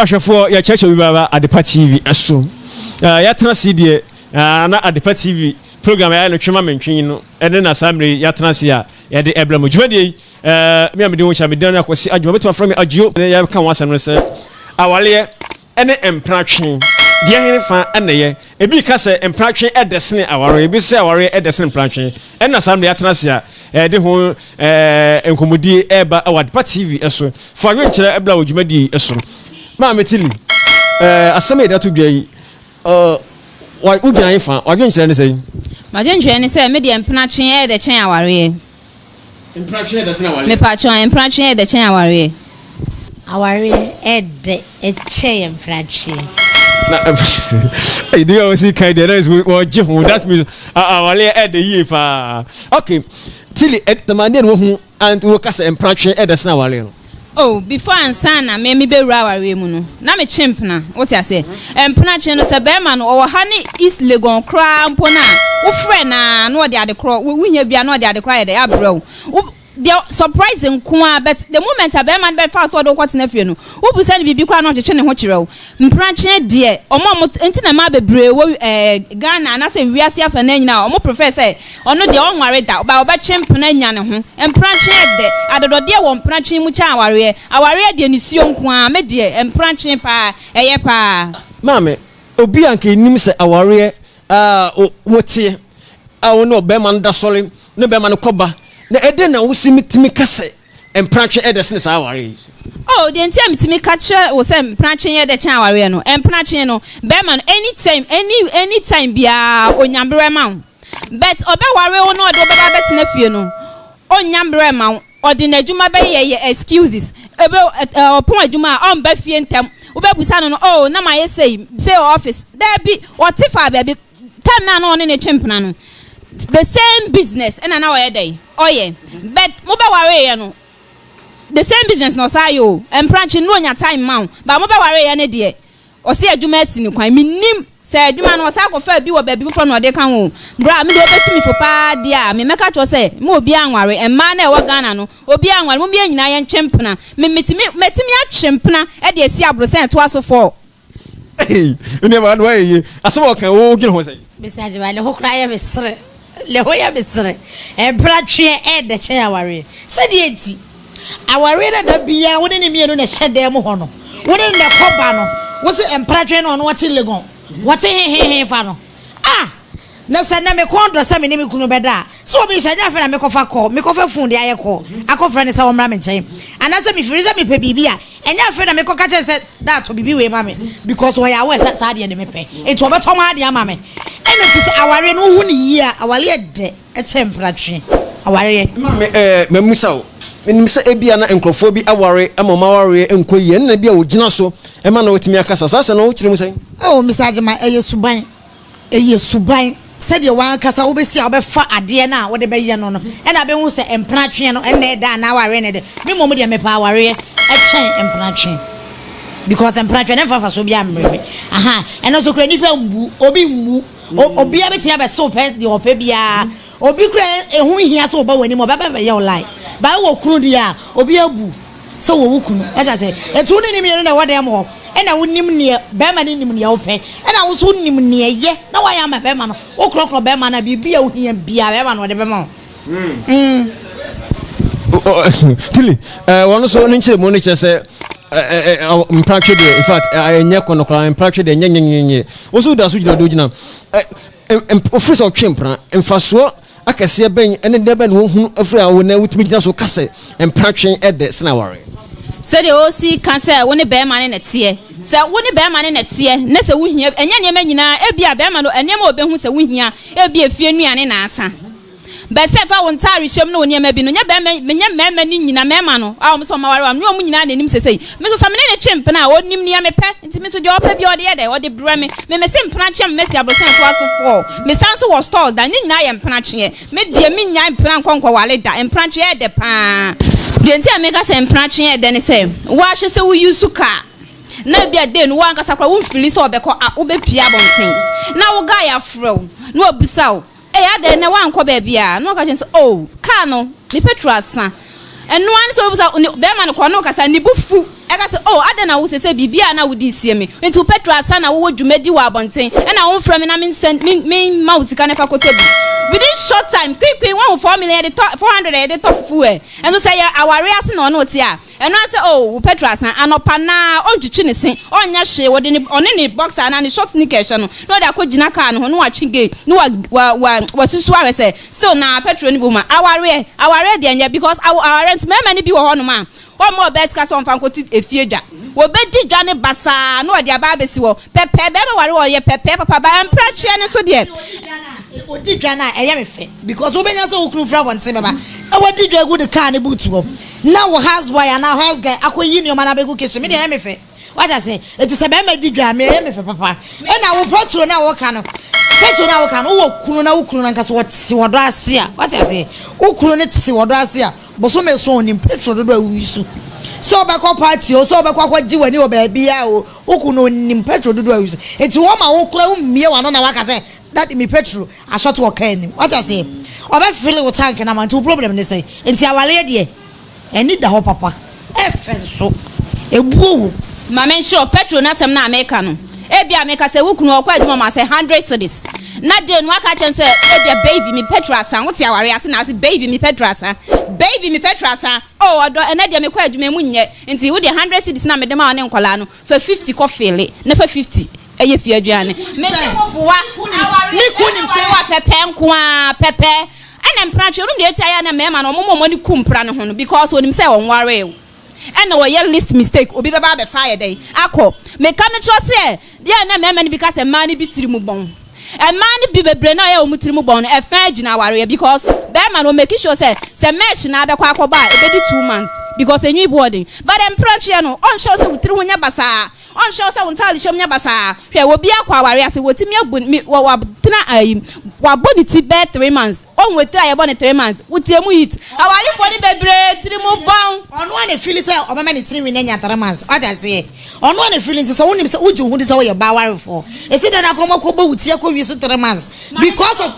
Ahwɛfoɔ, yɛkyerɛkyerɛ obi baba Adepa TV so. Yɛatena ase deɛ na Adepa TV program yɛayɛ no twema mentwe no ɛne na saa mmerɛ yi yɛatena ase a yɛde ɛbrɛ mo dwumadie yi. Me a mede ho kyɛ medina no akɔsi adwuma bɛtumi afrɛ me Adwio. Yɛka ho asɛm no sɛ awaleɛ ɛne mpratwe deɛ hene fa ɛna yɛ. Ebi ka sɛ mpratwe ɛdɛ sene awareɛ, ebi sɛ awareɛ ɛdɛ sene mpratwe. Ɛna saa mmerɛ yɛatena ase a yɛde ho nkɔmmɔdie ɛreba ɛwɔ Adepa TV so. Fa adwenkyerɛ bra wɔ dwumadie yi so. Maame Tilly, asɛm a yɛde ato dwa yi, wogyina he fa? W'adwenkyerɛ ne sɛn? M'adwenkyerɛ ne sɛ, me deɛ mpenatwe ɛyɛ dɛ kyɛn awareɛ. Mpenatwe yɛ dɛ sene awareɛ? Mepatwɔ, mpenatwe yɛ dɛ kyɛn awareɛ. Awareɛ ɛdɛ ɛkyɛn mpenatwe. Na ɛyi deɛ wɔsi kan deɛ na wɔgye ho, that means awareɛ ɛdɛ yie paa. Okay, Tilly, ɛtɛmadeɛ na wɔhu and wɔka sɛ mpenatwe ɛdɛ sene awareɛ no. Oh, before ansa na me mebɛwura awareɛ mu no, na metwe mpena, wote aseɛ? Mpena twe no, sɛ bɛrima no ɔwɔ ha ne East Legon koraa mpo no a, wofrɛ naa na ɔde ade korɔ, wonya bia na ɔde ade korɔ ayɛ dɛ abrɛ wo. Deɛ surprise nko a, but the moment a bɛrima no bɛfa so ɔde wokɔtena fie no, wobisa no biribi koraa na ɔtwetwe ne ho kyerɛ wo. Mpena deɛ, ɔmo a ɔmo nti na mmaa bebree wɔ Ghana anaasɛ wiase afa no nyinaa, ɔmo prefer sɛ ɔno deɛ ɔnware da ba, ɔbɛtwe mpena nya ne ho. Mpena dɛ adɔdɔdeɛ wɔ mpena mu kyɛn awareɛ. Awareɛ deɛ, nisuo nko a. Me deɛ, mpena paa ɛyɛ paa. Maame, obi a nka enim sɛ awareɛ a woteɛ a wo ne ɔbɛrima no da sɔre ne bɛrima no kɔba na ɛdɛn na wosi tumi ka sɛ mpratwe ɛdɛ sene saa awareɛ yi? Oh, deɛ nti a metumi ka kyerɛ wo sɛ mpratwe yɛ dɛ kyɛn awareɛ no, mpratwe no, bɛrima no anytime, anytime biara onyamberɛ ma wo, but ɔbɛware wo na ɔde wobɛba bɛtena fie no, onyamberɛ ma wo. Ɔde n'adwuma bɛyɛ yɛ excuses. Ebe ɔpɔn adwuma a, ɔmba fie ntɛm. Wobɛbusa no, oh, na ma yɛ sei sei office. Daabi, ɔte fa baabi time na na ɔne ne twe mpena no, the same business ɛna na ɔyɛ dɛ ɔyɛ, but mobɛware yɛ no, the same business na ɔsan yɛ o. Mprantwe no, onya time ma wo, but mobɛware yɛ ne deɛ, ɔsi adwuma asi ne kwan. Minim sɛ adwuma no ɔsan akɔfa bi wɔ baabi foforɔ na ɔde ka ho. Bra, mi de obetumi fo paa deɛ a, mi mɛka kyerɛ sɛ mo obi anware, mmaa na ɛwɔ Ghana no, obi anware, mo bia nyinaa yɛn ntwe mpena. Mi mitumi mɛtumi atwe mpena ɛde esi aborɔsɛn ɛtoa so fɔ. Nneɛma no wayɛ yie, asɛm a ɔka, wo dwene ho sɛ? Mr. Agyema, ne ho koraa yɛ me sere, ne ho yɛ me sere. Mpratweɛ ɛɛdɛ kyɛn awareɛ. Sɛdeɛ nti, awareɛ no, da biara wo ne ne mmienu na ɛhyɛ dan mu hɔ no, wo ne ne na ɛkɔ ba no, wo se mpratweɛ no, ɔno wɔte Legon, wɔte hehehe fa no ah, na sɛ nnɛ me kɔn dɔ sɛ me ne me kunu bɛda a, sɛ obi hyɛ nyɛ afei na mekɔfa kɔ mekɔfa phone de ayɛ kɔ akɔfrɛ ne sɛ wɔmmra me nkyɛn, anaasɛ mefiri sɛ mepɛ biribi a, ɛnyɛ afei na mekɔka kyɛn sɛ da atɔ biribi wei ma me, because ɔyɛ awɔ sɛ saa adeɛ de mepɛ, nti ɔbɛtɔ ma adeɛ ama me. Ɛna ti sɛ awareɛ no, wohu ne yie a, awareɛ dɛ ɛkyɛ mpratwe awareɛ. Maame, mamusa wo, menim sɛ ebia na nkurɔfoɔ bi aware ama ɔma awareɛ nkɔ yie, ɛnna bi a wɔgyina so ɛma na wɔtumi akasa saa sɛ no, wokyerɛ mu sɛn? Oh, Mr. Agyema, ɛyɛ suban, ɛyɛ suban, sɛdeɛ wankasa wobɛsi a wobɛfa adeɛ no a wode bɛyɛ no, ɛna bɛhu sɛ mpratweɛ no ɛnna ɛda anaa awareɛ no de. Me mmom deɛ, mepɛ awareɛ ɛkyɛn mpratwe, because mpratwe ne mfa so bi ammerɛ me aha. Ɛno nso kora, nipa mbu obi, mbu obiara bɛtumi abɛsew pɛ deɛ ɔpɛ biara. Obi kora ɛho hia sɛ ɔba w'anim, ɔbɛba bɛyɛ wo lie baa wɔ kunu deɛ a, obi abu sɛ wɔwo kunu ɛta sɛ ɛtu ne ne mmienu na ɛwɔ dɛm hɔ, ɛna wonim neɛ bɛrima no nim neɛ wopɛ, ɛna wo nso wonim neɛ yɛ na woayɛ ama bɛrima no. Wokorɔkorɔ bɛrima no a, biribi a wohia biara, bɛrima no ɔde bɛma wo. Tili, wɔn nso ne nkyerɛmu no kyerɛ sɛ mpratwe deɛ, in fact, ɛnyɛ kɔnɔ koraa. Mpratwe deɛ, nyɛ nyɛ nyɛ nyɛ. Wɔn nso da so gyina do gyina ofiri sɛ ɔtwe mpena, mfasoɔ akɛseɛ bɛn ɛne deɛ bɛn na wɔhunu afiri a wɔn na wotumi gyina so kasɛ mpratwe ɛdɛ sena aware? Sɛdeɛ ɔsi ka sɛ wo ne bɛrima ne nɛteɛ, sɛ wo ne bɛrima ne nɛteɛ na sɛ wohia, ɛnyɛ nneɛma nyinaa. Ebi a bɛrima no nneɛma a ɔbɛhu sɛ wohia, ebi efie nnuane na asa bɛsɛ fa wo ntaare hyɛm ne wo nneɛma bi no, nyɛ bɛrima, nyɛ mmarima ne nyina. Mmarima no a wɔn sɛ wɔn aware wɔn ne wɔn nyinaa n'anim sɛsɛyi, me nso sɛ me ne ne twe mpena a, ɔnim nea mepɛ, nti me nso deɛ ɔpɛ bi ɔde yɛ dɛ ɔde brɛ me. Me se mpena kyɛm, mɛsi aborɔsan so aso fɔɔ, me san so wɔ stores da ne nyinaa yɛ mpena tweɛ. Me deɛ, me nya mpena nkɔnkɔwale da. Mpena tweɛ yɛ dɛ paa. Deɛ nti a meka sɛ mpena tweɛ yɛ dɛ ne sɛ wɔahyɛ sɛ woyi so kaa na ebi a day no wankasa koraa womfili sɛ ɔbɛkɔ a, wobɛpie abɔnten na wo guy afrɛ wo na wabisa wo, "Ɛyɛ adɛn na wankɔ baabi a?" Na waka kyerɛ sɛ, "Oh, kaa no ne petrol asa." Ɛnoa ne sɛ wobisa bɛrima no kɔ ne wokasa ne bu fu ɛka sɛ Oh, adɛn na wo sɛ biribi a na wode sie me? Nti wo petrol asa na wowɔ dwumadi wɔ abɔnten, ɛna womfrɛ me na mensɛn memma wo sika no fa kɔtɔ bi. Within short time, quick quick, wɔn 4 million yɛde tɔ 400 yɛde tɔ fuel. Ɛnso sɛ yɛ aware ase na ɔne te a, ɛno asɛ, oh, wo petrol asa anɔpa naa, ɔntwitwi ne se, ɔnyɛ hwee, wɔde ne ɔne ne boxer anaa ne short sneaker hyɛ no na ɔde akɔ gyina kaa no ho na watwe gate na wa wa wa wasusu ahwɛ sɛ still na petrol no bi mu a. Awareɛ deɛ nyɛ, because awareɛ nso, mmarima no bi wɔ hɔnom a wɔn ɔbɛɛ sika sɛ ɔmfa nkɔti efie dwa, wɔbɛdi dwa ne basaa na ɔde aba abɛsi hɔ pɛpɛɛ. Bɛrima ware ɔyɛ pɛpɛɛ papa ba mpratweɛ ne so deɛ. Odi dwa no a, ɛyɛ me fɛ because wobɛnya sɛ wo kunu fira abɔnten bɛba na wadi dwa gu de kaa ne boot hɔ na wo house boy anaa house guy akɔyi nneɛma no abɛgu kitchen. Me deɛ, ɛyɛ me fɛ, wata sɛ eti sɛ bɛrima di dwa a, me ɛyɛ me fɛ papa. Ɛna wo petrol na wɔka no, petrol na wɔka no, wowɔ kunu na wo kunu no ankasa wɔte wɔdɔ ase a, wate ase, wo kunu no te wɔdɔ ase a, bosome so onim petrol dodo a woyi so sɛ ɔbɛkɔ party o, sɛ ɔbɛkɔ akɔgye w'ani wɔ baabi a o, wo kunu onim petrol dodo a woyi so. Eti wɔn ma wo kora wo mmie w'ano na waka sɛ, "Daddy, mi petrol asɔto wɔ kaa anim," wate ase, ɔbɛfill wo tank na ma. Nti wo problem ne sɛ nti awareɛ deɛ, ɛni da hɔ papa, ɛfɛ nso ebuo wo. Maame, nhyerɛ petrol n'asɛm na ameka no, ebi a meka sɛ wo kunu ɔkɔ adwuma ma sɛ 100 cedis na de no aka kyɛn sɛ ebia, "Baby, mi petrol asa." Wote aware ase na ase, "Baby, mi petrol asa, baby, mi petrol asa." Oh, ɔdɔ, ɛnɛ deɛ mekɔ adwuma mu nyɛ nti wo deɛ, 100 cedis na mede ma wo ne nkɔlaa no, fa 50 kɔ fill na fa 50 ɛyɛ fie aduane. Mede wo boa aware. Me kun nim sɛ- Wa pɛpɛ nko a pɛpɛ ɛna mpratwe onim deɛ eti ayɛ na mmarima no ɔmo mo ɔmo ani ku mpra ne ho no, because onim sɛ ɔnware o, ɛna wɔyɛ least mistake, obi bɛba abɛfa ayɛ dɛn akɔ. Meka mekyerɛ sɛ deɛ na mmarima no bi ka sɛ mmaa no bi tiri mu bɔn, mmaa no bi bebree na ɔyɛ wɔn tiri mu bɔn no, ɛfɛn gyina awareɛ, because bɛrima no make sure sɛ mesh na abɛkɔ akɔbɔ a, ebedi 2 months because enyi bu ɔden. But mpratweɛ no, ɔnhyɛ sɛ wo tiri ho nyɛ basaa, ɔnhyɛ sɛ wo ntaade hyɛm nyɛ basaa. Hwɛ, obi akɔ aware ase, wɔtumi abu mi wɔ watena ayi, wabɔ ne ti bɛɛ 3 months, ɔn wɔ tiri a yɛbɔ ne 3 months, wotie mu hit. Awarefoɔ no bebree tiri mu bɔn. Ɔno a na feel sɛ ɔbɛma ne tirinwi no anya 3 months, wate aseɛ, ɔno a na feel. Nti sɛ wonim sɛ wogye wo ho di sɛ woyɛ baa warefoɔ, ɛsi dɛn na akɔmɔ kɔbɔ wo ti akɔ wie so 3 months because of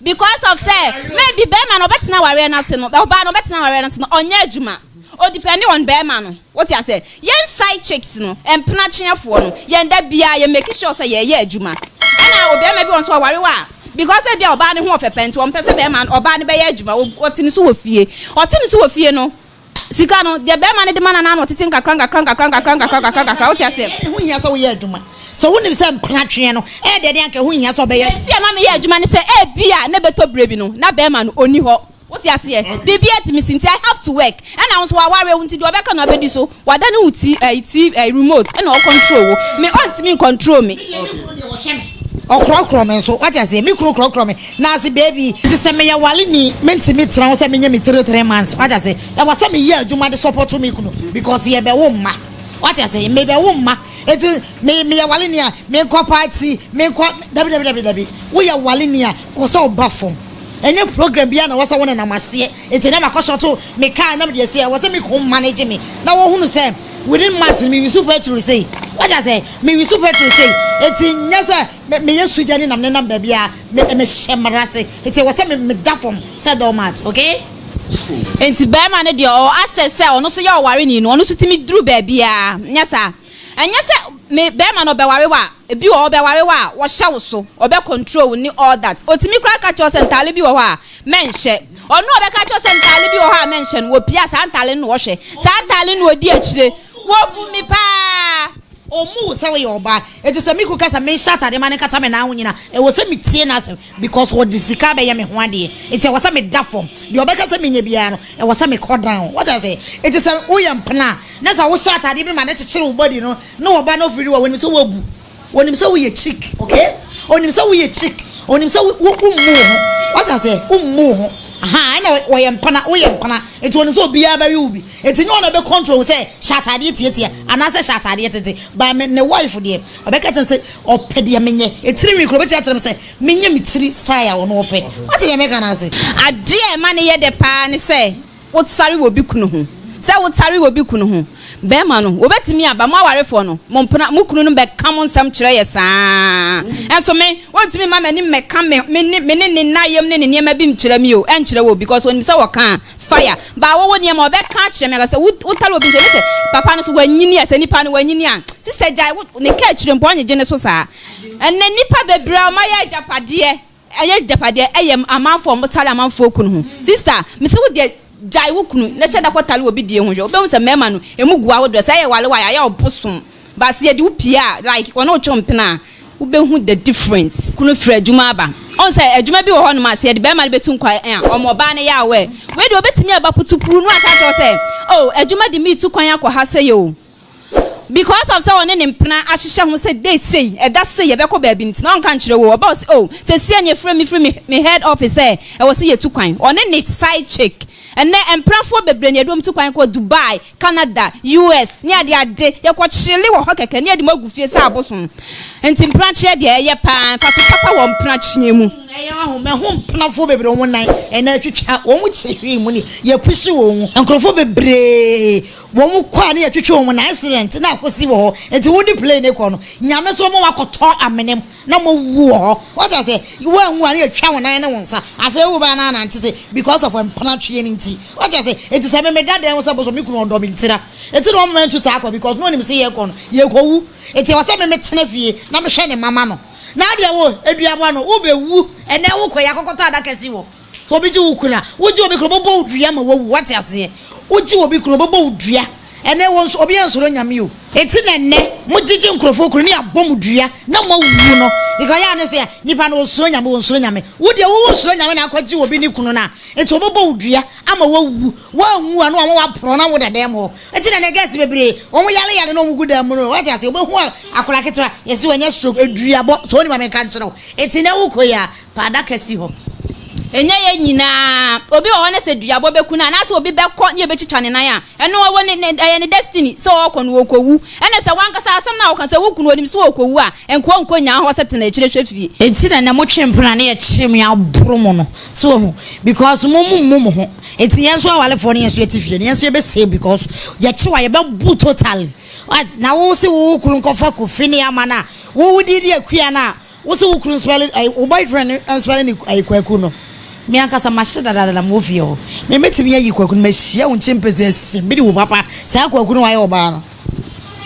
Because of sɛ maybe bɛrima no ɔbɛtena awareɛ no ase no, ɔbaa no ɔbɛtena awareɛ no ase no, ɔnyɛ adwuma, ɔdepend on bɛrima no, wote ase. Yɛn side chicks no, mpena kyeafoɔ no, yɛn da biara yɛ make sure sɛ yɛyɛ adwuma. Ɛna obɛrima bi wɔn nso ɔware wa a, because ebi a ɔbaa ne ho ɔfɛ pɛ nti wɔn pɛ sɛ bɛrima no, ɔbaa no bɛyɛ adwuma. Ɔte ne so wɔ fie, ɔte ne so wɔ fie no, sika no deɛ bɛrima no de ma nana no, ɔtete nkakra nkakra nkakra nkakra nkakra nkakra nkakra, wote ase. Ɛho hia sɛ woyɛ adwuma sɛ wonim sɛ mpena tweɛ no ɛyɛ deɛ de anka ɛho hia sɛ ɔbɛyɛ. Nti ɛma meyɛ adwuma ne sɛ ebi a ne bɛtɔ bere bi no na bɛrima no ɔni hɔ, wote aseɛ, biribi atumi si nti I have to work. Ɛna nso waware wo nti deɛ ɔbɛka no abɛdi so, wada ne wo ti ɛyi ti ɛyi remote ɛna ɔcontrol wo, me ɔntumi control me. Ɔkorɔkorɔ me nso, wate aseɛ, me kunu korɔkorɔ me na ase beebi nti sɛ meyɛ wale ni, mentumi tena ho sɛ menyɛ me 3 months, wate aseɛ. Ɛwɔ sɛ meyɛ adwuma de support me kunu because yɛbɛwo mma, wate aseɛ, mebɛwo mma. Eti me meyɛ wale ni a, menkɔ party, menkɔ, dabi dabi dabi dabi. Woyɛ wale ni a, wɔ sɛ ɔba fam, ɛnyɛ program bi a na wɔ sɛ wo nenam aseɛ. Eti na makɔ sɔto me kaa nam deɛ sɛ ɛwɔ sɛ me kun manage me na wɔhunu sɛ within months me use petrol sei, wate aseɛ, me use petrol sei. Eti nyɛ sɛ me meyɛ sogya ne nam nenam baabi a me mehyɛ mmara ase. Eti ɛwɔ sɛ me meda fam sɛ doormat, okay. Nti bɛrima no deɛ, ɔwɔ access sɛ ɔno nso yɛ ɔware ni no, ɔno nso tumi duru baabiara. Nyɛ saa, ɛnyɛ sɛ me bɛrima no ɔbɛware wa, ebi wɔ ɔbɛware wa a, wɔhyɛ wo so, ɔbɛ control wo ne all that. Otumi kora ka kyerɛ sɛ ntaale bi wɔ hɔ a mɛnhyɛ. Ɔno ɔbɛka kyerɛ sɛ ntaale bi wɔ hɔ a mɛnhyɛ no, wɔpia saa ntaale no na wɔhwɛ saa ntaale no, ɔdi akyire, wɔbu mi paa. Ɔmu wo sɛ woyɛ ɔbaa. Eti sɛ me kunu kasa menhyɛ atade ma ne nkata me nan ho nyina, ɛwɔ sɛ metie n'asɛm because wɔde sika bɛyɛ me ho adeɛ. Eti ɛwɔ sɛ meda fam, deɛ ɔbɛka sɛ menyɛ biara no, ɛwɔ sɛ mekɔ down, wɔte ase. Eti sɛ woyɛ mpena a, na sɛ wohyɛ atade bi ma ne kyekyere wo body no na wɔba no ofiri wɔ wɔnim sɛ woabu, wɔnim sɛ woyɛ chick, okay, onim sɛ woyɛ chick, onim sɛ wo wo mmu wo ho, wɔte ase, wo mmu wo ho aha. Ɛna wɔyɛ mpena, woyɛ mpena, eti onim sɛ obiara bɛyɛ wo bi. Eti nyɛ ɔna bɛ control sɛ hyɛ ataadeɛ tietie anaasɛ hyɛ ataadeɛ tete ba. Me ne wife deɛ, ɔbɛka kyerɛ sɛ ɔpɛ deɛ menyɛ etiri nwi kuro, ɔbɛti akyerɛ me sɛ menyɛ me tiri style a ɔno ɔpɛ. Wate deɛ meka no ase? Adeɛ a ɛma ne yɛ dɛ paa ne sɛ wotare wɔ bi kunu ho, sɛ wotare wɔ bi kunu ho. Bɛrima no, wɔbɛtumi aba, mo awarefoɔ no, mo mpena, mo kunu no bɛka mo nsɛm kyerɛ yɛ saa. Ɛnso me, wɔntumi mma m'anim mmɛka me, me ne, me ne ne nayam ne ne nneɛma bi nkyerɛ me o, ɛnkyerɛ wo because onim sɛ wɔka a, fire. But wo wo nneɛma, ɔbɛka akyerɛ me aka sɛ, wo, wotare obi nkyɛn, ne sɛ papa no so wanyini a, sɛ nipa no wanyini a, sister gyae, wo, ne ka akyire mpo ɔnyegye ne so saa. Ɛnnɛ nnipa bebree a wɔayɛ agyapadeɛ, Ɛyɛ agyapadeɛ ɛyɛ amanfoɔ a wɔn tare amanfoɔ kunu ho sister mese wo deɛ gyae wo kunu na hyɛ da kɔ tare obi deɛ ho hwɛ wobɛhu sɛ mmarima no emu gu ahodoɔ sɛ ɛyɛ wale wa ayɛ ɔbosom but sɛ yɛde wo pie a like wɔne wo twe mpena a wobɛhu the difference. Kunu firi adwuma aba ɔn sɛ adwuma bi wɔ hɔ nom a sɛ yɛde barima no bɛtu nkwan a ɔmo ɔbaa no yɛ aware wei deɛ ɔbɛtumi aba putupuru no aka akyerɛ wo sɛ oh adwuma de me tu kwan akɔ ha sɛi o Because of sɛ ɔne ne mpena ahyehyɛ ho sɛ date sei, ɛda sei yɛbɛkɔ baabi nti na ɔnka nkyerɛ wo. Ɔba ɔse oh sesia neɛ frɛ me firi me me head office sɛ ɛwɔ sɛ yɛtu kwan. Ɔne ne side chick. Ɛnnɛ mpenafoɔ bebree na yɛde wɔn tu kwan kɔ Dubai, Canada, US ne ade ade. Yɛkɔ chille wɔ hɔ kɛkɛ ne yɛde mo agu fie sɛ abosom. Nti mpenakyeɛ deɛ ɛyɛ paa, mfaso papa wɔ mpenakyeɛ mu. Ɛyɛ wahu, mahu mpenafoɔ bebree wɔn nan ɛna atwitwa, wɔn te hwee mu ni, yɛpushi wɔn, nkurɔfoɔ bebree Wɔn kɔ a ne yɛtwetwe wɔn na accident na akosi wɔ hɔ nti wode plane kɔ no nyame so wɔn wakɔtɔ amena mu na mo wu wɔ hɔ wɔte ase wɔanwu a ne yɛtwa wɔn nan ne wɔn nsa afei wo ba na anante se because of mpena tweɛ no nti wɔte ase nti sɛ me meda dan mu sɛ bosom me kunu ɔdɔ me ntira nti na wɔn mɛntu saa kɔ because na onim se yɛkɔ no yɛkɔ wu nti ɛwɔ sɛ me metena fie na mehwɛ ne mama no na adeɛ wo aduaba no wobɛwu ɛnɛ wokɔ yɛ akɔkɔtɔ adaka si wɔ Obi gye wo kunu a, wogye obi kunu, ɔbɛbɔ wo dua ma wawu. Wate aseɛ? Wogye obi kunu, ɔbɛbɔ wo dua. Ɛnɛ wɔn nso, obiara nsuro Nyame o. Enti na ɛnɛ, mogyegye nkurɔfoɔ kunu ne yɛabɔ mo dua na moawu no. Because ɛyɛ a ne sɛ, nipa no ɔnsuro Nyame, ɔnsuro Nyame. Wo deɛ, wo wonsuro Nyame na akɔgye obi ne kunu no a, enti ɔbɛbɔ wo dua ama wawu. Woanwu a na wama woaporɔ na woda dɛm hɔ. Enti na ɛnɛ girls bebree, wɔn yare yare na wɔn gu dan mu no. Wate aseɛ? Wobɛhu akwadaa ketewa, yɛse wanya stroke, duabɔ. Sɛ wonim a menka nkyerɛ wo. Enti nɛ wokɔ yi a, Pa adaka si hɔ. Ɛnyɛ yɛn nyinaa. Obi wɔ hɔ na sɛ duabɔ bɛku no anaasɛ obi bɛkɔ ne yɛbɛtwitwa ne nan a, ɛno ɛwɔ ne, ne, ɛyɛ ne destiny sɛ ɔrekɔ no ɔrekɔwu. Ɛna sɛ w'ankasa asɛm no a woka sɛ wo kunu ɔnim sɛ ɔrekɔwu a, nkoa nkɔ nyaa hɔ sɛ tena akyire hwɛ fie. Enti na nɛ motwe mpena ne yɛkye mo yɛaboro mo no so wahu because mo mo mmu mo ho enti yɛn nso awalefoɔ no yɛn nso yɛte fie no yɛn nso yɛbɛsɛe because yɛkye wa yɛbɛbu totally what na wo se wo kunu nkɔfa kofi ne ama no a wo wo di di akua no a Wo se wo kunu nswɛle ɛyi wo boyfriend no nswɛle ne ɛyi kwaku no. Me ankasa mahye dadaadada mewɔ fie hɔ. Me mɛtumi ayi kwaku no mahyia wo nkyɛn pɛsɛ asia bidi wo papa saa kwaku no wayɛ ɔbaa no.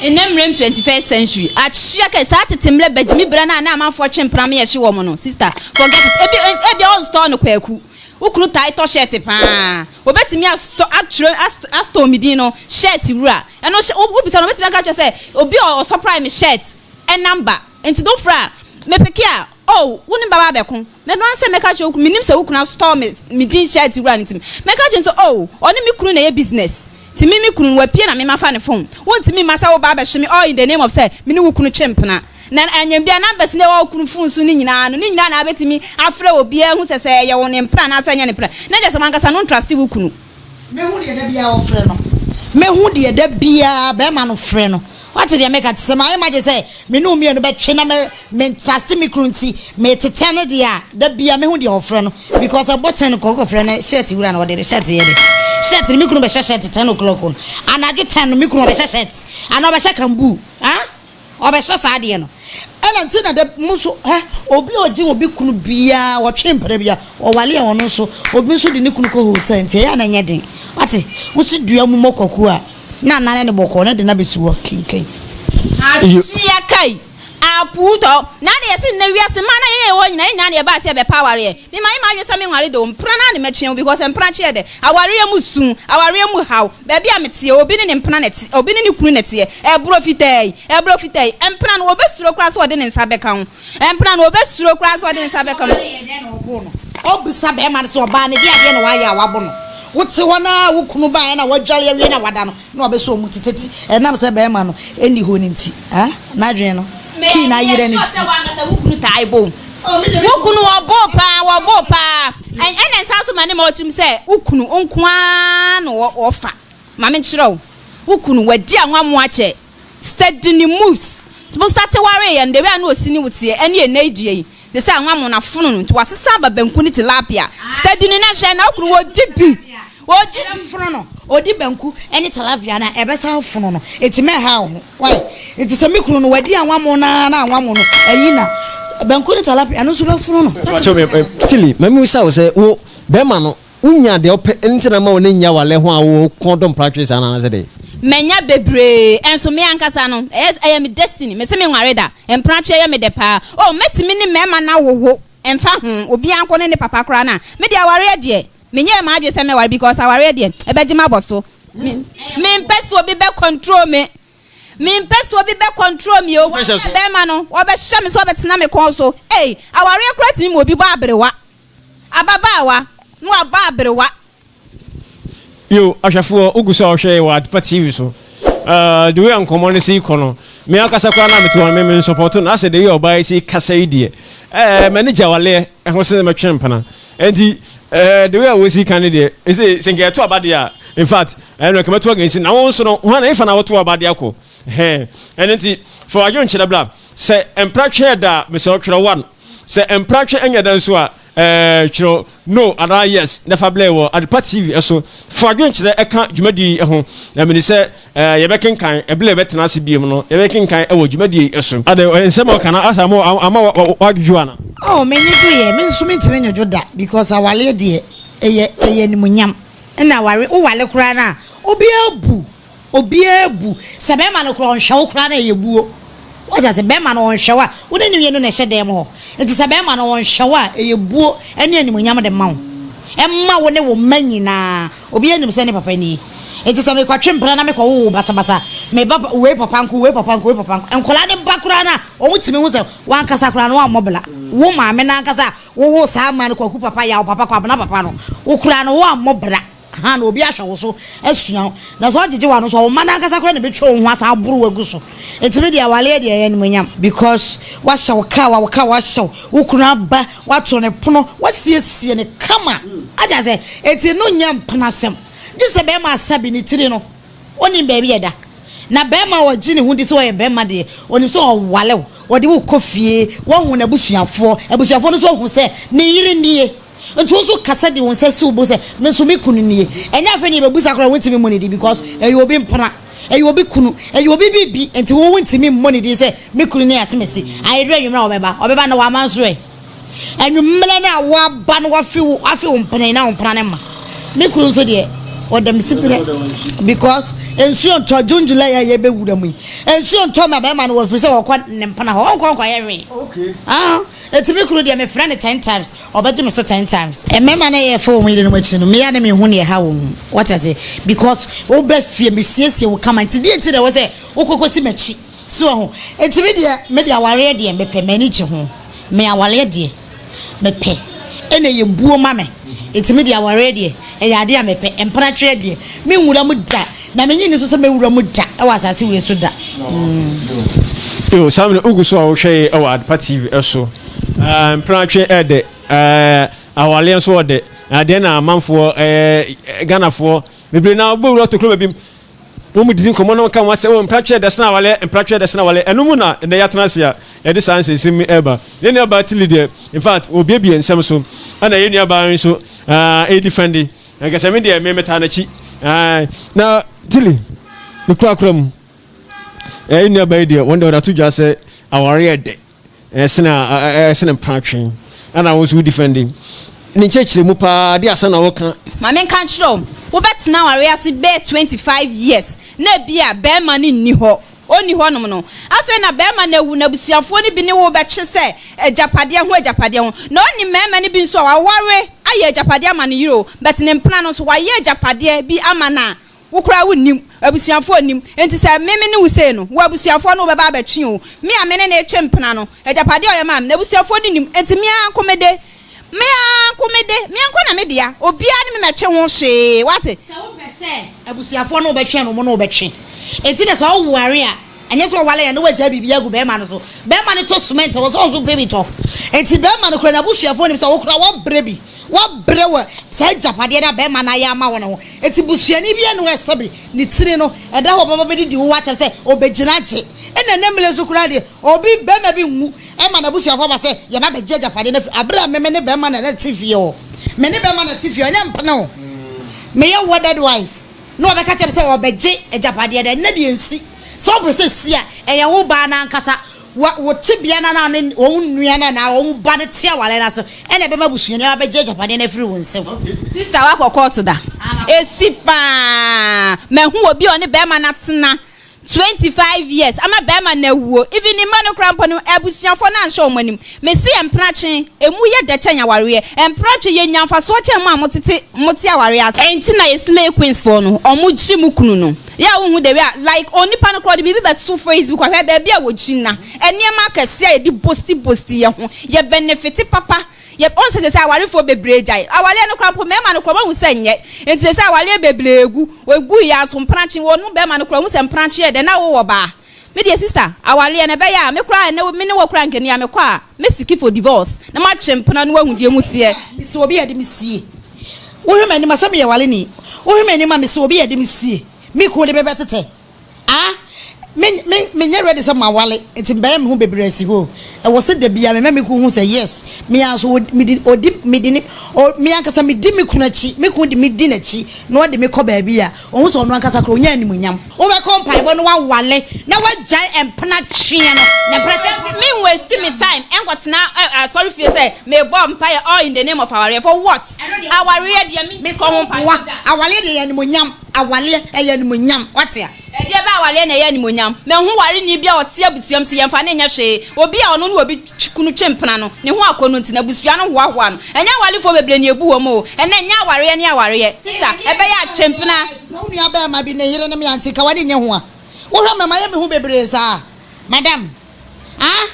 Nnɛ mmerɛm 21st century akyea kɛ saa tete mmerɛ bagyimi berɛ no a na amanfoɔ twe mpena ma yɛhye wɔn no sister forget it ebi ebia ɔnstɔɔ no kwaku wo kunu tae tɔ shirt paa obetumi astɔ atwerɛ astɔɔ me din no shirt wura ɛno hyɛ wobisa no obetumi aka kyerɛ sɛ obi a ɔsɔprae me shirt number Nti do frɛ a, me peke a, oh, wo ne me bɛba abɛko. Mɛno ara sɛ mɛka akyerɛ wo kunu, menim sɛ wo kunu astɔɔ me, me jean shirt wura no nti, mɛka akyerɛ no sɛ, oh, ɔne me kunu na ɛyɛ business, nti me me kunu no, wapue na me mafa ne phone. Wontumi mma sɛ woba abɛhwe me all in the name of sɛ me ne wo kunu twe mpena. Na anyɛ bia numbers no ɛwɔ wo kunu phone so no nyinaa no, ne nyinaa na wabɛtumi afrɛ obiara ahu sɛ sɛ ɛyɛ wo ne mpena anaasɛ ɛnyɛ ne mpena. Na kyerɛ sɛ wankasa no ntraste wo kunu. Mɛhu deɛ da biara ɔfrɛ no. Mɛhu deɛ da biara bɛrima no frɛ no. Woate deɛ meka? Te sɛ mayɛ m'adwene sɛ me ne wo mmienu bɛtwe na me me truste me kunu nti metetɛ no deɛ a, da biara mɛhu deɛ ɔfrɛ no because ɛbɔ ten o'clock ɔfrɛ no shirt wura na ɔde no shirt yɛ dɛ shirt no me kunu bɛhyɛ shirt ten o'clock no anadwo ten no me kunu ɔbɛhyɛ shirt anaa ɔbɛhyɛ kambu ah Ɔbɛhyɛ saa adeɛ no. Ɛna nti na da mo nso hɛ obi a ɔgye obi kunu biara ɔtwe mpena biara ɔwale a ɔno nso obi nso de ne kunu kɔ hotel nti ɛyɛ a na ɛnyɛ den wate wosi dua mu mɔ kwaku a na anane ne bɔkɔɔ na de no abɛsi hɔ kenkan. Akyea kai apuu tɔ na ade yɛse nnɛ wiase mmaa na yɛyɛ hɔ nyina yɛ nyinaa na yɛbaa sɛ yɛbɛpɛ awareɛ me mayɛ m'adwene sɛ menware de o mpena no ara na mɛtwe wo because mpena kyeɛ dɛ awareɛ mu su awareɛ mu haw Baabi a meteɛ, obi ne ne mpena na ɛte, obi ne ne kunu na ɛteɛ. Ɛborɔ fitaa yi, ɛborɔ fitaa yi, mpena no, ɔbɛsuro koraa sɛ ɔde ne nsa bɛka ho. Mpena no, ɔbɛsuro koraa sɛ ɔde ne nsa bɛka ho. Ɔbaa no yɛ dɛn na ɔboo no? Ɔbisa barima no sɛ, Ɔbaa no, ɛdeɛn adeɛ na wayɛ a wabo no? Wote hɔ no ara, wo kunu baeɛ na wadware awie na wada no, na wabɛsɔ wo mu tetete. Ɛnam sɛ barima no nni hɔ no nti, ah, n'adwene no, kii no ayera ne Meyɛ ti. sure sɛ w'ankasa wo kunu taa bo wo. Wo kunu, ɔbo wo paa, ɔbo wo paa. Ɛna nsan so ma ne ma ɔtirim sɛ wo kunu nko ara na ɔfa. Ma me nkyerɛ wo, wo kunu wadi anwammo akyɛ. Steady ne moves. Mo starte waree yɛ no, the way a na ɔsi ne wo teɛ ɛne ɛnnɛ yi deɛ yi, te sɛ anwammo no afono no nti wasesa aba banku ne tilapia. Steady no na hwɛ na wo kunu ɔdi bi. Ɔdi bi. Ɛbɛfono no. Ɔdi banku ne tilapia no a, ɛbɛsan afono no. Enti mɛha wo ho. Wai? Enti sɛ me kunu no, wadi anwammo no ara na anwammo no ayi na banku ne tilapia no nso bɛfono no. Pakyɛw me, Tilly, ma memmisa wo sɛ, wo, bɛrima no, wonyaa deɛ wopɛ nti na ama wo ne nnya awale ho a wo kɔn dɔ mpratwe saa no anaasɛ dɛn? Manya bebree, nso me ankasa no, ɛyɛ, ɛyɛ me destiny. Mese menware da. Mpratwe yɛ me dɛ paa. Oh, mɛtumi ne mmarima no awowo, ɛmfa ho, obiara nko ne ne papa koraa no a. Me deɛ awareɛ deɛ, Menyɛɛ m'adwene sɛ mɛware because awareɛ deɛ ɛbɛgye m'abɔ so. Me mempɛ sɛ obi bɛ control me. Mempɛ sɛ obi bɛ control me o. Wɔn sɛ bɛrima no ɔbɛhyɛ me so ɔbɛtena me kɔn so. Ei awareɛ koraa tumi ma obi bɔ aberewa. Ababaawa na wabɔ aberewa. Yo, ahwɛfoɔ, wogu so a wohwɛ yɛ wɔ Adepa TV so. Uh, the way a nkɔmmɔ no si kɔ no, me ankasa koraa na mete hɔ no, me me nsɔpɔto no. Asɛ the way a ɔbaa yi si kasa yi deɛ, ɛɛ, m'ani gye awaleɛ ho sɛ mɛtwe mpena. Enti eh, the way a wosi kan ne deɛ, ɛsɛ sɛ nka yɛto aba deɛ a, in fact, ɛno nka mɛto against na wo nso no, hwan na ɛfa na woto aba de akɔ? Hɛn, ɛno nti, fa w'adwenkyerɛ bra. Sɛ mpratwe ɛda a, mesɛ ɔtwerɛ one. Sɛ mpratwe ɛnyɛ da nso a, eh, twerɛ no anaa yes na fa blɛ wɔ Adepa TV ɛso. Fa w'adwenkyerɛ ɛka dwumadie yi ho, na mene sɛ Eh, yɛbɛkenkan, ɛberɛ a yɛbɛtena ase biom no, yɛbɛkenkan wɔ dwumadie yi so. Ade, nsɛm a ɔka no, asa ama, ama wadwodwo ana? Oh, m'ani gye yɛ, me nso mentumi nnwodwo da because awareɛ deɛ, ɛyɛ, ɛyɛ animuonyam. Ɛna aware, woware koraa no a, obiara bu, obiara bu. Sɛ bɛrima no koraa ɔnhwɛ wo koraa no a, ɛyɛ buo. Wate ase? Bɛrima no ɔnhwɛ wo a, wo ne no mmienu na ɛhyɛ dan mu hɔ. Nti sɛ bɛrima no ɔnhwɛ wo a, ɛyɛ buo ne animuonyam de ma wo. Ɛma wo ne wo mma nyinaa. Obiara nim sɛ ne papa nie. Enti sɛ mekɔtwe mpena na mekɔwo wo basabasa, me ba wei papa nko, wei papa nko, wei papa nko. Nkwadaa no ba koraa no a, wɔtumi hu sɛ w'ankasa koraa no woammɔ bla. Wo maame no ankasa a wowoo saa mma no, Kwaku papa, Yaw papa, Kwabena papa no, wo koraa no woammɔ bra. Ahaa, na obi ahwɛ wo so asua wo. Na sɛ ɔgyegye w'ano nso a, wo mma no ankasa koraa na ɛbɛtwa wo ho asan aboro wo agu so. Enti me deɛ awareɛ deɛ ɛyɛ animuonyam because wahyɛ wo car, wawo car, wahyɛ wo, wo kunu aba, wato ne pono, wasiesie no kama. Ate aseɛ? Enti no nyɛ mpenasɛm. Gye sɛ bɛrima asabi ne tiri no, ɔnim baabi a ɛda. Na bɛrima a ɔgye ne ho di sɛ ɔyɛ bɛrima deɛ, ɔnim sɛ ɔware wo, ɔde wo kɔ fie, wahu n'abusuafoɔ, abusuafoɔ no nso ahu sɛ ne yere nie. Nti wo nso kasa de wo nsa si wo bo sɛ me nso me kunu nie. Ɛnyɛ afei na yɛbɛbusa koraa wontumi mmɔ ne din because ɛyɛ obi mpena, ɛyɛ obi kunu, ɛyɛ obi biribi nti wo wontumi mmɔ ne din sɛ me kunu ne asemesi. Ayedwerɛ anwummerɛ a ɔbɛba, ɔbɛba na wama nso ɛ. Anwummerɛ no a woaba no wafe wo wafe wo mpena yi na wo mpena no mma. Me kunu nso deɛ ɔda me siberɛ because nsuo ntɔ June July a yɛbɛwura mu yi nsuo ntɔ ma bɛrima no wafiri sɛ ɔkɔ ne mpena hɔ ɔnkɔ nkɔyɛ hwee. Okay. Ah, eti me kunu deɛ mefrɛ no ten times. Ɔbɛgye me so ten times. Mmarima no yɛ fɛ wɔn yerenom akyi no, me a na menhu nea ɛha wɔn. Wate ase? Because woba fie, mesiesie wo kama nti deɛ nti na ɛwɔ sɛ wokɔkɔsi m'akyi? So wahu? Nti me deɛ, me deɛ awareɛ deɛ mepɛ, m'ani gye ho. Me awareɛ deɛ mepɛ, ɛna ɛyɛ buo ma me. Nti me deɛ awareɛ deɛ ɛyɛ adeɛ a mepɛ. Mpenatweɛ deɛ, menwura mu da, na mennye nni nso sɛ mɛwura mu da wɔ asase wei so da. Mm. Yo, saa mmerɛ wogu so a wohwɛ yɛ wɔ Adepa TV so. Eh, mpenatwe ɛdɛ, eh, awaleɛ nso ɔdɛ. Adeɛ na amanfoɔ, eh, Ghanafoɔ bebree na wobɛwura tokuro baabi mu. Wɔn mu didi nkɔmmɔ na wɔka wɔn asɛm, oh, mpenatwe ɛdɛ sene awaleɛ, mpenatwe ɛdɛ sene awaleɛ. Ɛno mu na ɛnɛ yɛatena ase a yɛde saa nsɛnsɛm yi ɛreba. Yɛn nuabaa Tilly deɛ, in fact, wɔbiebie nsɛm so. Ɛna yɛn nuabaa nso, ah, ɛredi fɛnde. Ankasa me deɛ, me metaa n'akyi. Ah, na Tilly, ne kurakura mu. Yɛn nuabaa yi deɛ, wɔn deɛ wɔde ato dwa sɛ awareɛ ɛdɛ. Ɛsene ɛsene mpratwe. Ɛna wo nso wo defending. Ne nkyerɛkyerɛ mu paa de asɛm na woka. Ma menka nkyerɛ wo, wobɛtena awareɛ ase bɛyɛ 25 years na ebia barima no nni hɔ, ɔnni hɔnom no, afei na barima no awu na abusuafoɔ no bi ne wo bɛtwe sɛ agyapadeɛ ho agyapadeɛ ho. Na ɔnim mmarima no bi nso a waware ayɛ agyapadeɛ ama ne yere o, but ne mpena no nso wayɛ agyapadeɛ bi ama no a Wo koraa wonnim, abusuafoɔ nnim. Enti sɛ me me ne wo sei no, wo abusuafoɔ ne wo bɛba abɛtwe o. Me a me ne no retwe mpena no, agyapadeɛ a ɔyɛ maa me no, abusuafoɔ no nnim. Enti me ara nko me de, me ara nko me de, me ara nko na me dea. Obiara ne me mmɛtwe ho hwee, woate? Sɛ wopɛ sɛ abusuafoɔ ne wo bɛtwe a, na wɔn ne wo bɛtwe. Enti na sɛ woware a, ɛnyɛ sɛ ɔware a na woagyae biribi agu barima no so. Barima no tɔ cement a, ɛwɔ sɛ wo nso wopɛ bi tɔ. Enti barima no koraa, n'abusuafoɔ nim sɛ wo koraa woabrɛ bi. Woabrɛ wɔ saa agyapadeɛ no a barima no ayɛ ama wo no ho. Enti busuani biara nni hɔ a sɛbe ne tiri no ɛda hɔ a ɔbɛba bɛdidi wo atɛm sɛ ɔbɛgyina agye. Ɛna ɛnnɛ mmerɛ nso koraa deɛ, obi, barima bi nwu ma n'abusuafoɔ aba sɛ yɛba abɛgye agyapadeɛ no afiri, aberɛ a me me ne barima na na ɛte fie hɔ. Me ne barima na ɛte fie hɔ, ɛnyɛ mpene o. Meyɛ wedded wife. na ɔbɛka kyerɛ sɛ ɔbɛgye agyapadeɛ dɛ. Ɛnɛ deɛ nsi sɛ ɔpɛ sɛ si a, ɛyɛ wo baa no ankasa wo tebea no anaa ne wɔn nua no anaa wɔn ba no te awale no ase ɛna ɛbɛma busuani abɛgye agyapadeɛ no afiri wo nsam. Sister, wakɔ court da? Esi paa. Mahu obi a ɔne bɛrima no atena 25 years ama bɛrima no awuo. Even ne mma no kora mpo no, abusuafoɔ no anhyɛ wɔn anim. Mesi mpratwe emu yɛ dɛ kyɛn awareɛ. Mpratwe yɛ nyamfasoɔ kyɛn mu a motete mote awareɛ ase. Ɛnti na yɛ slay queens foɔ no, ɔmo gye mu kunu no yɛ a, wohu de a like onipa no korɔ de biribi bɛto Facebook ahwɛ baabi a wɔgyina, nneɛma akɛseɛ a yɛde boast boast yɛ ho, yɛ benefit papa. Yɛ ɔn sɛ awarefoɔ bebree gyae awareɛ no kora mpo, mmarima no kora wɔn sɛ nyɛ. Nti sɛ awareɛ bebree gu egu yɛ aso, mpranakye wɔn no, bɛrima no kora wɔn sɛ mpranakye yɛ dɛ na wɔwɔ baa. Me deɛ, sister, awareɛ no ɛbɛyɛ a me kora ɛnɛ me ne wɔ kora nkani a mekɔ a, me seek for divorce na ma twe mpena no wahu deɛ mu teɛ. Mesi obi yɛ de me sie. Wohwɛ m'anim a, sɛ meyɛ wale ni. Wohwɛ m'anim a, mesi obi yɛ de me sie. Me kun de bɛbɛ tetɛ ah, me me menyɛ ready sɛ ma wale, nti mbɛyɛ me ho bebree asi hɔ. Ɛwɔ sɛ dabi a mɛmɛ me kun ho sɛ yes, me aso me di odi me di ne o, me ankasa me di me kun akyi, me kun de me di n'akyi na ɔde me kɔ baabi a ɔho sɛ ɔno ankasa koro onyɛ animuonyam. Wobɛkɔ mpaebɔ no, wawale na wagyae mpena tweɛ no na mpena tweɛ. Me waste me time ɛnkɔtena asɔre fie sɛ mebɔ mpaeɛ all in the name of awareɛ. For what? Awareɛ deɛ, me kɔ ho mpaeɛ wa awale deɛ yɛ animuonyam. Awale ɛyɛ animuonyam, wate a? Ɛdeɛ bɛ awareɛ na ɛyɛ animuonyam? Mahu wareni bi a ɔte abusuam so yɛmfa ne nyɛ hwee. Obi a ɔno ne obi kunu twe mpena no, ne ho akɔ no nti na abusua no hoahoa no. Ɛnyɛ awarefoɔ bebree ne ebu wɔn o. Ɛnɛ ɛnyɛ awareɛ ne awareɛ, sister, ɛbɛyɛ atwempena. Sɛ wo nua bɛrima bi ne yere ne me ante ka wade nyɛ ho a, wohwɛ mɛma yɛ me ho bebree saa, madam. Ah,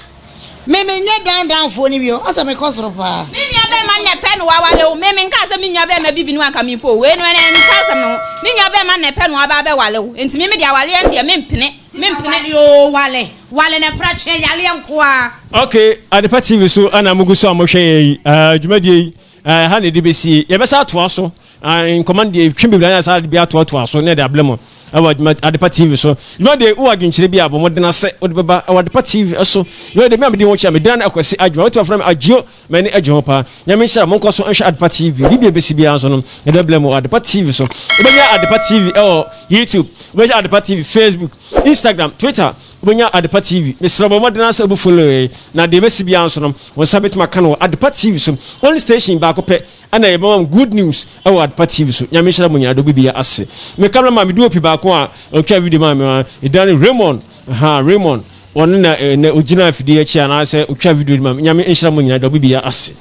me menyɛ down down foɔ no bio, ɔsɛ mekɔ soro paa. Me nua bɛrima na ɛpɛ no wawale wo. Me menka sɛ me nua bɛrima bibi no anka me mpo wei no, ɛnɛ nka asɛm no ho. Me nua bɛrima na ɛpɛ no aba abɛwale wo, nti me me de awareɛ no deɛ, mempene, mempene. Wale o, wale wale na mpratwe yaleɛ nko a. Ok, Adepa TV so ana mugu so a mohwɛ yɛ yi. Dwumadie yi ha na ɛde bɛsie. Yɛbɛsa atoa so. Nkɔmmɔ no deɛ, twe bebree ana saa de bi atoatoa so na yɛde abrɛ mo ɛwɔ adwuma Adepa TV so. Dwumadie, wowɔ adwenkyerɛ bi a, bɔ mmɔden sɛ wode bɛba ɛwɔ Adepa TV so. Dwumadie, me a medi ho kyɛ, medina no Akwasi Adwuma, wotumi afrɛ me Agyio. M'ani agye ho paa. Nyame nhyira, monkɔ so nhwɛ Adepa TV. Biribi a ɛbɛsi biara nso no, yɛde bɛbrɛ mo wɔ Adepa TV so. Wobɛnya Adepa TV ɛwɔ YouTube, wobɛnya Adepa TV Facebook, Instagram, Twitter, wobɛnya Adepa TV. Mesrɛ, bɔ mmɔden sɛ wobɛfollow yɛn, na deɛ ɛbɛsi biara nso no, wo nsa bɛtumi aka no wɔ Adepa TV so. Only station baako pɛ ɛna yɛbɛma mo good news ɛwɔ Adepa TV so. Nyame nhyira mo nyinaa dɔ bibia ase. Me camera man, mede opi baako a ɔtwa video maa me a ɛda ne Raymond ha, Raymond, ɔno na na ogyina afidie akyi anaasɛ ɔtwa video no ma me. Nyame nhyira mo nyinaa dɔ bibia ase.